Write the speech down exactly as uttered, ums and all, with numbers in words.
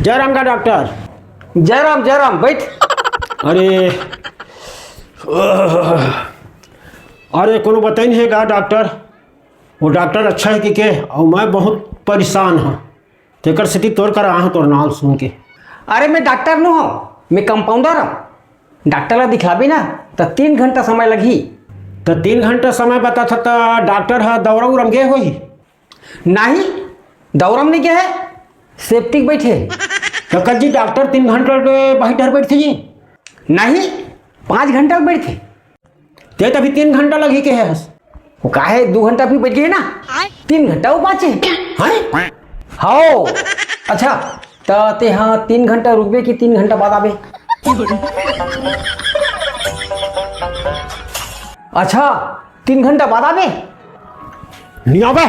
जय राम का डॉक्टर। जय राम, जय राम, बैठ। अरे, अरे, कोनो बताइन हे का डॉक्टर? वो डॉक्टर अच्छा हे कि के? अउ मैं बहुत परेशान हूँ, तेकर सेती तोर करा आहूँ, तोर नाम सुन के। अरे, मैं डॉक्टर नो हूँ, मैं कंपाउंडर हूँ। डॉक्टर ला दिखलाबे ना, त तीन घंटा समय लगही। त तीन घंटा समय बताथा, त डॉक्टर ह दौरा उरा म गे होही? नहीं, दौरा म नहीं गे हे, सेफ्टी बैठे। त कज्जी डॉक्टर तीन घंटा ले बाहिर डहर बैठथे जी? नहीं, पाँच घंटा बैठथे। ते तभी तीन घंटा लगही के हस। वो काहे, दू घंटा भी बच गए ना, तीन घंटा वो बाचे। हैं? हाओ। अच्छा, त ते हाँ तीन घंटा रुकबे कि तीन घंटा बाद आबे? अच्छा, तीन घंटा बाद आबे? नहीं आबे।